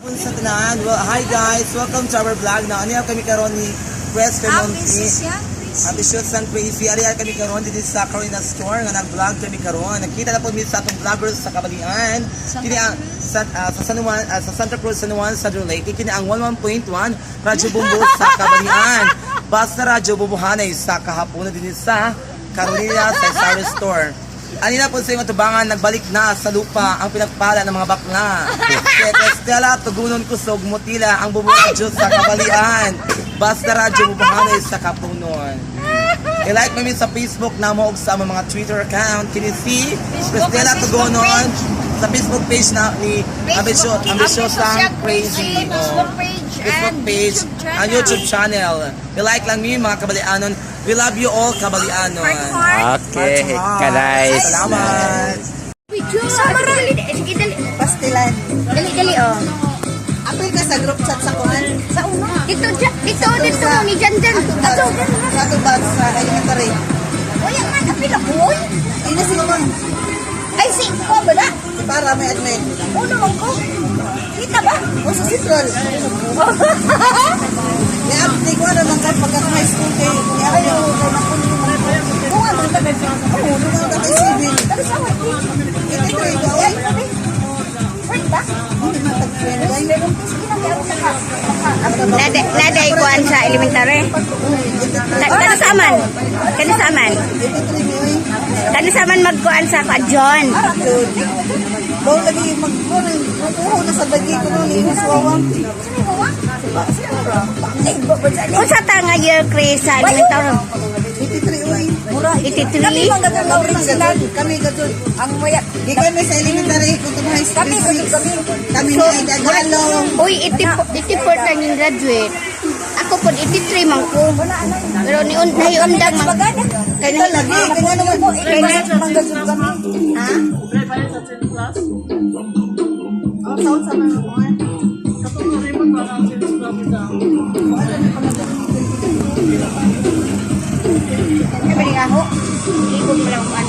Sa tanan. Well, hi guys, welcome to our vlog. Na ano kami karon ni Press Vermonte. Ambitious and Crazy. Ari kami karon dito sa Carolina Store nga nag-vlog kami karon. Nakita na po mi sa atong vloggers sa Kabalian. Kini ang sa San Juan, sa Santa Cruz, San Juan, sa Leyte. Kini ang 11.1 Radyo Bumbo sa Kabalian. Basta Radyo Bubuhanay sa kahapon din sa Carolina sa Sari Store. Ani na po sa iyong atubangan, nagbalik na sa lupa ang pinagpala ng mga bakla. Kaya Estela, Tugunon, Kusog, Mutila, ang Bubo Radyo sa Kabalian. Basta Radyo Bubuhanay sa Kapunon. I-like mo mi sa Facebook na mo og sa among mga Twitter account. Kini si Estela Tugunon sa Facebook page na ni Ambisyo, Ambisyosa Crazy. Facebook Oh. page Facebook and page YouTube channel. ang YouTube channel. I-like lang mi, mga Kabalianon. We love you all, Kabalianon. Heart, heart. Okay, ka-nice. Salamat. Sama ra. Sige, dali. Pastilan. Dali, dali, oh. Apil ka sa group chat sa kuan. Sa una. Dito, dito, dito, ni Jan Jan. Ato, dyan. Sa atong batch sa elementary. Uy, ang man, apil ako, uy. Ay na si Mamang. Ay, si, ko ba na? Si para may admin. Uno man ko. Kita ba? O sa Central. Ni-update ko ano man kay pagka high school kay ni-update ko kay nakuno man ko. Kung ano ba? Oo, doon ka kay civil. Pero sa akin, 83 ka oy. friend ba? Hindi man tag-friend ay. Sige lang, kaya ako Naday kuan sa elementary. Kano sa man? Kano sa man? 83 mi oy. Kano sa man magkuan sa kuan John? Jud. Bawo lagi mag mo na sa dagi ko no ni Suwawang. Unsa ta nga year, Chris, sa elementary? 83 oy. Mura. 83? Kami mga original. Kami gadud. Ang maya. Gikan mi sa elementary kung high school. Kami, Six. kami. Kami So, ni Tagalog. Uy, 84, 84 na yung graduate. Ako po, 83 man ko. Pero ni nahiundang man. Kay Ito lagi. Kanya naman. Ha? Oh, taon sa mga kuan. Ay, balik ako. Ikot mo lang kuan.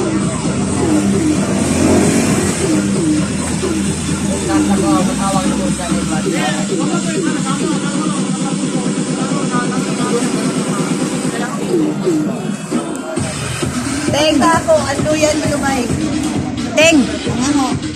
Teng. Ako, anduyan malumay. Teng, Ang aho.